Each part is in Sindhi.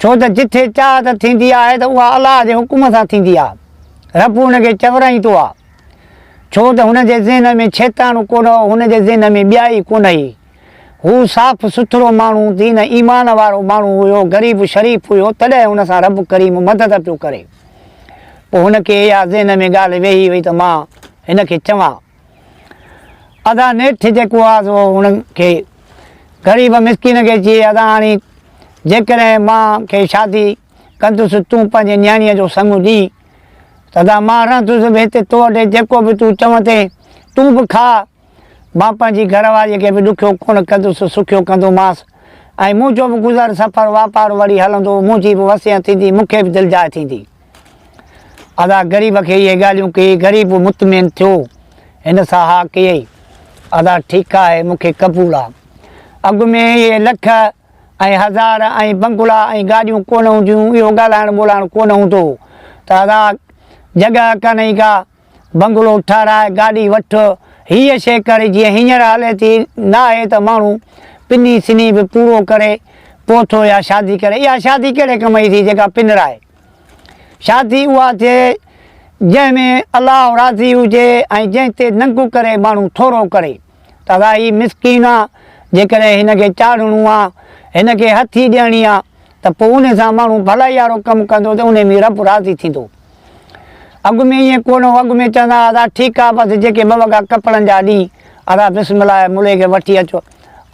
ڇو ته جٿي چاهت ٿيندي آهي ته اها الله جي حڪم سان ٿيندي آهي. رب ان کي چورائيندو آهي. ڇو ته هن جي ذهن ۾ شيطان ڪونه هو، هن جي ذهن ۾ ٻيائي ڪونه هئي. هو صاف سٿرو ماڻهو، دين ايمان وارو ماڻهو هيو، غريب شريف هيو، تڏهن هن سان رب ڪريم مدد پيو ڪري. پوء هن کي اها ذهن ۾ ڳالهه ويهي وئي ته مان هن کي چوان. ادا نيٺ جيڪو آ سو هن کي غريب مسڪين کي چئي ادا هاڻي جيڪڏهن مان کي شادي ڪندس تون پنهنجي نياڻيء جو سڱ ڏي ته ادا مان رهندس به هتي تو وٽ جيڪو به تون چوندين تون به کاء مان پنهنجي گهر واريء کي به ڏکيو ڪونه ڪندس سکيو ڪندومانس ۽ منهنجو به گذر سفر واپار وري هلندو منهنجي به وسيع ٿيندي مون کي به دلجاء ٿيندي. ادا غريب کي اهي ڳالهيون ڪيئي، غريب مطمئن ٿيو، هن سان ها ڪيئي، ادا ٺيڪ آهي، مون کي قبول آ. اڳ ۾ اهي لک ۽ هزار ۽ بنگلا ۽ گاڏيون ڪونه هونديون هيون، اهو ڳالهائڻ ٻولهائڻ ڪونه هوندو هو ته ادا جڳهه ڪانهي ڪا، بنگلو ٺهراء، گاڏي وٺ، هيء شيء ڪر، جيئن هينئر هلي ٿي، ناهي ته ماڻهو پني سني به پورو ڪري، پوء ٿو اها شادي ڪري. اها شادي ڪهڙي ڪم جي ٿي جيڪا پنرائي. شادي اها ٿئي جنهن ۾ الله راضي هجي ۽ جنهن تي ننگ ڪري ماڻهو ٿورو ڪري ته ادا هي مسڪين آ، جيڪڏهن هن کي چاڙهڻو آ، هن کي هٿي ڏيڻي آ ته پوء ان سان ماڻهو ڀلائي وارو ڪم ڪندو ته ان ۾ رب راضي ٿيندو. اڳ ۾ ائين ڪونه هو، اڳ ۾ چوندا هئا ادا ٺيڪ آ بس جيڪي ٻه وڳا ڪپڙن جا ڏين، ادا بسم الله مڙئي کي وٺي اچ،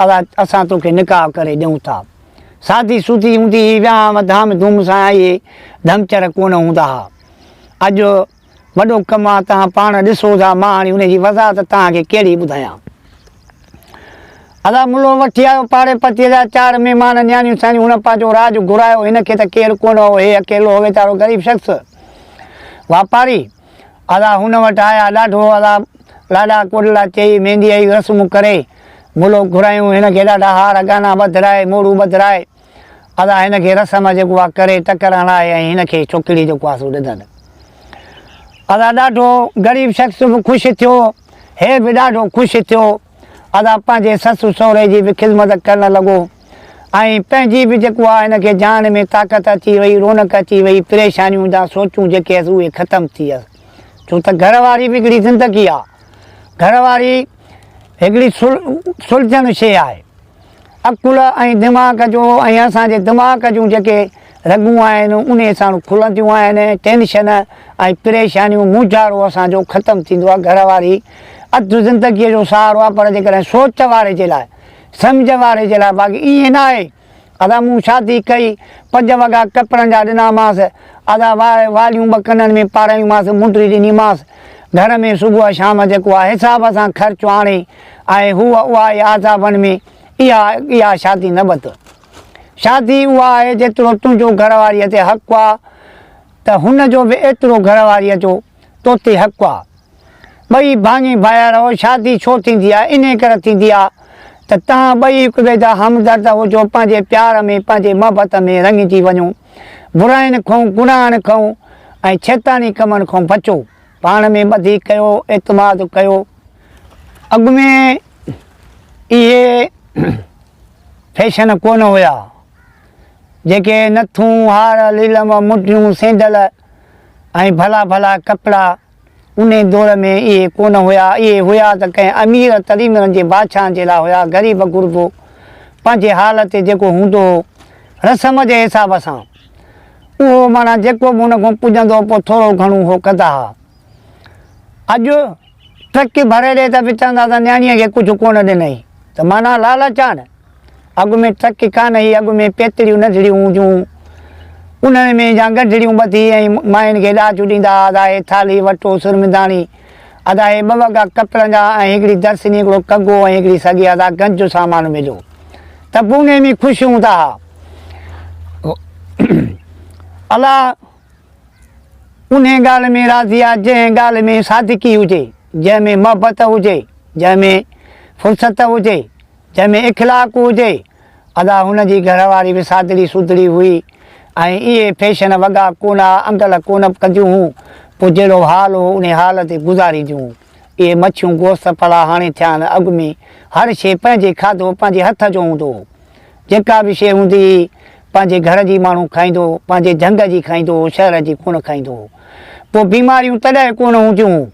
ادا اسان توکي نڪاح ڪري ڏيون ٿا. سادي سودي هوندي هئي، ويهانء ڌام ڌوم سان اهي ڌمچر ڪونه هوندا ها. اڄ وڏو ڪم آ، توهان پاڻ ڏسو ٿا، مان هاڻي ان جي وضاحت توهان کي ڪهڙي ٻڌايان. ادا ملو وٺي آيو پاڙي پتيء جا چار مهمان نياڻيون سياڻيون هن پنهنجو راڄ گهرايو، هن کي ته ڪير ڪونه هو، هي اڪيلو هو ويچارو غريب شخص واپاري. ادا هن وٽ آيا، ڏاڍو ادا لاڏا ڪوڏلا چئي مينديء جون رسمون ڪري ملو گهرايون، هن کي ڏاڍا هار ڳانا ٻڌرائي، موڙون ٻڌرائي، ادا هن کي رسم جيڪو آ ڪري ٽڪر هڻائي ۽ هن کي ڇوڪري جيڪو آ سو ڏنن. ادا ڏاڍو غريب شخص به خوش ٿيو، هي به ڏاڍو خوش ٿيو. ادا پنهنجي سس سهري جي به خدمت ڪرڻ لڳو ۽ پنهنجي به جيڪو آ هن کي جان ۾ طاقت اچي وئي، رونق اچي وئي، پريشانيون جا سوچون جيڪي هيس اهي ختم ٿي ويس. ڇو ته گهر واري به هڪڙي زندگي آ. گهر واري هڪڙي سلجهڻ شيء آهي. عقل ۽ دماغ جو ۽ اسان جي دماغ جون جيڪي رڳون آهن انهي ساڻ کلنديون آهن، ٽينشن ۽ پريشانيون مونجهارو اسان جو ختم ٿيندو آهي، گهر واري اڌ زندگيء جو سهارو آهي پر جيڪڏهن سوچ واري جي لاء سمجهه واري جي لاء باقي ائين ناهي ادا مون شادي ڪئي، پنج وڳا ڪپڙن جا ڏنامانس، ادا واليون ٻه ڪنن ۾ پارايونمانس، منڊري ڏنيمانس، گهر ۾ صبح شام جيڪو آهي حساب سان خرچ آڻي ۽ هوء اها ئي عذابن ۾ اها اها شادي نه ٻڌ. شادي اها آهي جيترو تنهنجو گهر واريء تي حق آ ته هن جو به ايترو گهر واريء جو توتي حق آ. ٻئي ڀاڱي ڀايا رهو، شادي ڇو ٿيندي آهي؟ انهيء ڪري ٿيندي آهي ته توهان ٻئي هڪ ٻئي جا همدرد هجو، پنهنجي پيار ۾ پنهنجي محبت ۾ رڱجي وڃو، براين کان، گناهن کان ۽ شيطاني ڪمن کان بچو، پاڻ ۾ ٻڌي ڪيو، اعتماد ڪيو. اڳ ۾ اهي فيشن ڪونه هيا، جيڪي نٿون، هار، ليلم، منڊيون، سينڊل ۽ ڀلا ڀلا ڪپڙا انهي دور ۾ اهي ڪونه هيا، اهي هيا ته ڪنهن امير تريمرن جي بادشاهن جي لاء هيا، غريب غربو پنهنجي حال تي جيڪو هوندو هو رسم جي حساب سان اهو معنيٰ جيڪو به هن کان پڄندو هو پوء ٿورو گهڻو هو ڪندا ها. اڄ ٽرڪ ڀري ڏي ته به چوندا ته نياڻيء کي ڪجهه ڪونه ڏنئي ته معنيٰ لالچ آ نه. اڳ ۾ ٽرڪ ڪانه هئي، اڳ ۾ پيتڙيون ننڍڙيون هونديون هيون، انهن ۾ جا ڳنڍڙيون ٻڌي ۽ ماين کي ڏاج ڏيندا ها، ادا هي ٿالهي، وٽو، سرمداڻي، ادا هي ٻه وڳا ڪپڙن جا ۽ هڪڙي درسني، هڪڙو ڪنگو ۽ هڪڙي سڳي، ادا گنج جو سامان مليو ته به انهي ۾ خوش هوندا ها. الله انهي ڳالهه ۾ راضي آ جنهن ڳالهه ۾ صادقي هجي، جنهن ۾ محبت هجي، جنهن ۾ فرصت هجي. جنهن ۾ اخلاق هجي. ادا هن جي گهر واري به سادڙي سودڙي هئي ۽ اهي فيشن وڳا ڪونه ها انگل ڪونه ڪنديون هون پوء جهڙو حال هو انهي حال تي گذارينديون هون. اهي مڇيون گوشت ڦلا هاڻي ٿيا آهن اڳ ۾ هر شيء پنهنجي کاڌو پنهنجي هٿ جو هوندو هو. جيڪا به شيء هوندي هئي پنهنجي گهر جي ماڻهو کائيندو هو، پنهنجي جهنگ جي کائيندو هو، شهر جي ڪونه کائيندو هو. پوء بيماريون تڏهن ڪونه هونديون هيون.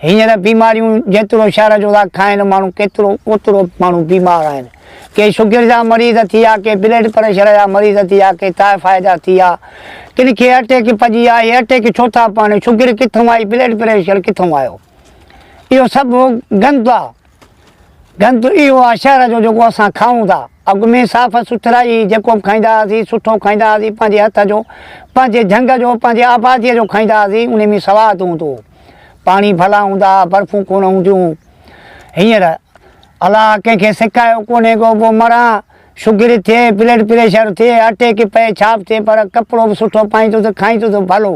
هينئر بيماريون جيترو شهر جو ٿا کائن ماڻهو ڪيترو اوترو ماڻهو بيمار آهن. ڪي شگر جا مريض ٿي ويا، ڪي بلڊ پريشر جا مريض ٿي ويا، ڪي ٽائيفائيڊ جا ٿي ويا، ڪن کي اٽيڪ پئجي ويا. هي اٽيڪ ڇو ٿا پون؟ شگر ڪٿون آئي؟ بلڊ پريشر ڪٿون آيو؟ اهو سڀ گند آ. گند اهو آ شهر جو جيڪو اسان کائون ٿا. اڳ ۾ صاف سٿرائي هئي، جيڪو به کائيندا هئاسين سٺو کائيندا هئاسين، پنهنجي هٿ جو، پنهنجي جهنگ جو، پنهنجي آباديء جو کائيندا هئاسين، انهي ۾ سواد هوندو هو. پاڻي ڀلا هوندا ها، برفون ڪونه هونديون هيون. هينئر الله ڪنهن کي سڪايو ڪونهي ڪو پوء مران، شگر ٿئي، بلڊ پريشر ٿئي، اٽيڪ پئي، ڇا به ٿئي پر ڪپڙو به سٺو پائيندس، کائيندس به ڀلو.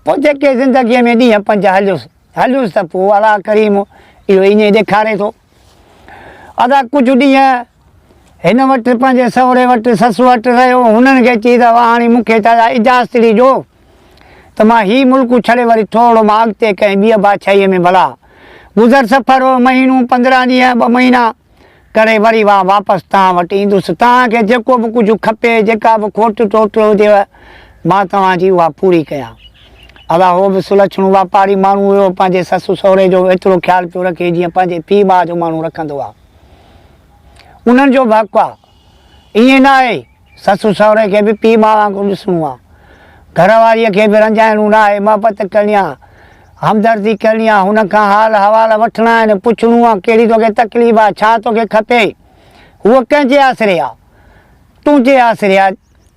پوء جيڪي زندگيء ۾ ڏينهن پنج هليس. هليس ته پوء الله ڪريم اهو ائين ئي ڏيکاري ٿو. ادا ڪجهه ڏينهن هن وٽ پنهنجي سهري وٽ سس وٽ رهيو. هنن کي چئي ته هاڻي مون کي ته اجازت ڏجو ته مان هي ملڪ ڇڏي وري ٿورڙو مان اڳتي ڪنهن ٻيء بادشاهيء ۾ ڀلا گذر سفر مهينو 15 ڏينهن ٻه مهينا ڪري وري مان واپس توهان وٽ ايندس. توهان کي جيڪو به ڪجهه کپي، جيڪا به کوٽ ٽوٽ هجيو، مان توهان جي اها پوري ڪيان. ادا هو به سلڇڻو واپاري ماڻهو هيو، پنهنجي سس سهري جو ايترو خيال پيو رکي، جيئن پنهنجي پيء ماء جو ماڻهو رکندو آ. انهن جو به حق آ. ائين نه آهي. سس سهري کي به پيء ماء وانگر ڏسڻو آ. گهر واريء کي به رنجائڻو نه آهي، محبت ڪرڻي آ، همدردي ڪرڻي آ، هن کان حال حوال وٺڻا آهن، پڇڻو آ، ڪهڙي توکي تڪليف آ، ڇا توکي کپي؟ هوء ڪنهن جي آسري آ؟ تنهنجي آسري آ،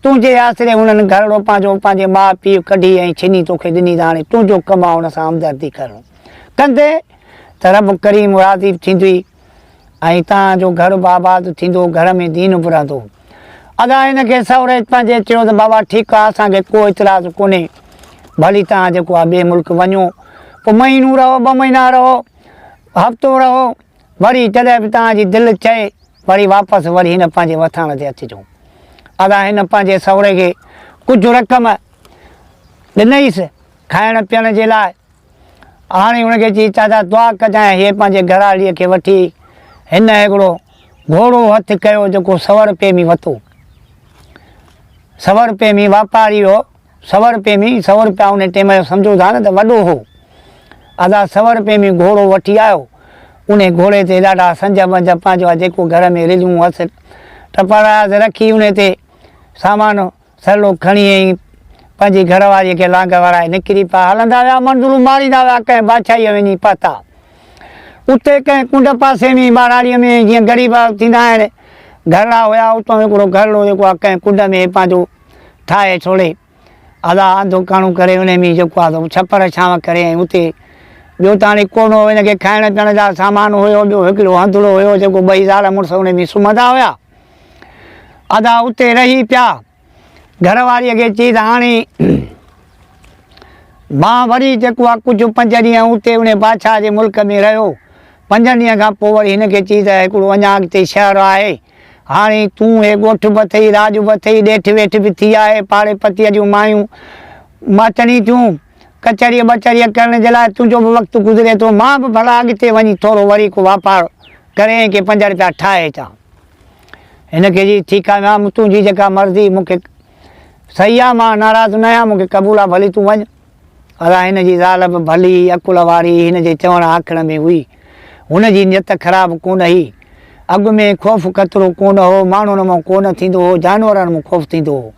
تنهنجي آسري هنن گهرڙو پنهنجو پنهنجي ماء پيء ڪڍي ۽ ڇني توکي ڏني ته هاڻي تنهنجو ڪم آ هن سان همدردي ڪرڻ. ڪندين ته رب ڪريم راضي به ٿيندوئي. ۽ توهان جو گهر به آباد ٿيندو، گهر ۾ دين به رهندو. ادا هن کي سهري پنهنجي چيو ته بابا ٺيڪ آ اسان کي ڪو اعتراض ڪونهي، ڀلي توهان جيڪو آ ٻئي ملڪ وڃو، پوء مهينو رهو، ٻه مهينا رهو، هفتو رهو، وري جڏهن به توهان جي دل چئي وري واپس وري هن پنهنجي وٿاڻ تي اچجو. ادا هن پنهنجي سهري کي ڪجهه رقم ڏنئيس کائڻ پيئڻ جي لاء. هاڻي هن کي چئي، چاچا دعا ڪجانء، هيء پنهنجي گهراڙيء کي وٺي هن هڪڙو گهوڙو هٿ ڪيو، جيڪو سؤ رپئي ۾ وتو. سؤ رپئي ۾ واپاري هو، سؤ رپئي ۾، سؤ رپيا ان ٽيم جو سمجهو ٿا نه ته وڏو هو. ادا سؤ رپئي ۾ گهوڙو وٺي آيو. انهي گهوڙي تي ڏاڍا سنج بنج پنهنجا جيڪو گهر ۾ رليون هئس، ٽپڙايس رکي انهي تي سامان سرلو کڻي ۽ پنهنجي گهر واريء کي لانگ ورائي نڪري پيا. هلندا ويا، منزلون ماريندا ويا، ڪنهن بادشاهيء وڃي پهتا. اتي ڪنهن ڪنڊ پاسي ۾ ٻهراڙيء ۾ جيئن غريب ٿيندا آهن، گهرڙا هيا، اتان هڪڙو گهرڙو جيڪو آهي ڪنهن ڪنڊ ۾ پنهنجو ٺاهي ڇوڙي، ادا انڌو ڪاڻو ڪري انهي ۾ جيڪو آهي سو ڇپر ڇانو ڪري ۽ اتي ٻيو ته هاڻي ڪونه هو، هن کي کائڻ پيئڻ جا سامان هيو، ٻيو هڪڙو هنڌڙو هيو جيڪو ٻئي زال مڙس انهي ۾ سمهندا هيا. ادا اتي رهي پيا. گهر واريء کي چي ته هاڻي مان وري جيڪو آ ڪجهه پنج ڏينهن اتي انهي بادشاهه جي ملڪ ۾ رهيو. پنجن ڏينهن کان پوء وري هن کي چي ته هڪڙو اڃا اڳتي شهر آهي. هاڻي تون هي ڳوٺ به اٿئي، راڄ به اٿئي، ڏيٺ ويٺ به ٿي آهي، پاڙي پتيء جون مايون ماچڻي ٿيون، ڪچهريء ٻچهريء ڪرڻ جي لاء تنهنجو به وقت گذري ٿو، مان به ڀلا اڳتي وڃي ٿورو وري ڪو واپار ڪري ۽ ڪي پنج رپيا ٺاهي اچان. هن کي چي ٺيڪ آ ميان تنهنجي جيڪا مرضي مون کي صحيح آ مان ناراض نه آهيان مون کي قبول آ ڀلي تون وڃ. ادا هن جي زال به ڀلي عقل واري هن جي چوڻ آکڻ ۾ هئي. هن جي نيت خراب ڪونه هئي. اڳ ۾ خوف خطرو ڪونه هو ماڻهن مان ڪونه ٿيندو هو جانورن مان خوف ٿيندو هو.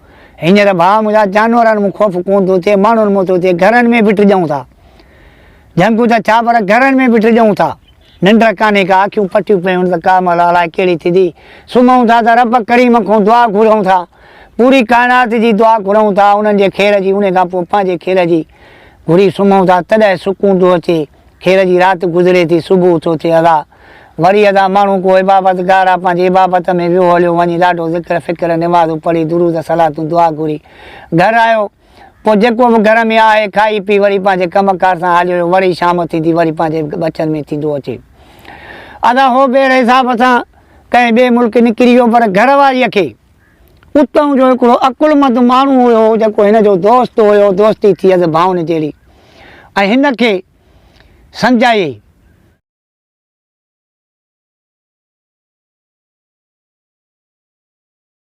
هينئر ڀاء منهنجا جانورن مان خوف ڪونه ٿو ٿئي ماڻهن مان ٿو ٿئي گهرن ۾ به ڊڄون ٿا. جهنگون ته ڇا پر گهرن ۾ به ڊڄون ٿا. ننڊ ڪانهي ڪا، اکيون پٽيون پيون ته ڪا مهل الائي ڪهڙي ٿيندي. سمهون ٿا ته رب ڪريم کان دعا گهرون ٿا. پوري ڪائنات جي دعا گهرون ٿا، انهن جي خير جي، انهي کان پوء پنهنجي خير جي گهري سمهون ٿا، تڏهن سڪون ٿو اچي. خير جي رات گذري ٿي، صبح ٿو ٿئي ادا. وري ادا ماڻهو ڪو عبابت گار آ، پنهنجي عبابت ۾ ويو هليو وڃي ڏاڍو ذڪر فڪر نمازون پڙهي درود صلاتون دعا گهري گهر آيو. پوء جيڪو به گهر ۾ آهي، کائي پي وري پنهنجي ڪم ڪار سان هليو ويو. وري شام ٿيندي وري پنهنجي ٻچن ۾ ٿيندو اچي. ادا هو به اهڙي حساب سان ڪنهن ٻئي ملڪ نڪري ويو پر گهر واريء کي اتئون جو هڪڙو عقلمند ماڻهو هيو جيڪو هن جو دوست هيو، دوستي ٿي هيس ڀائن جهڙي ۽ هن کي سمجهايئي.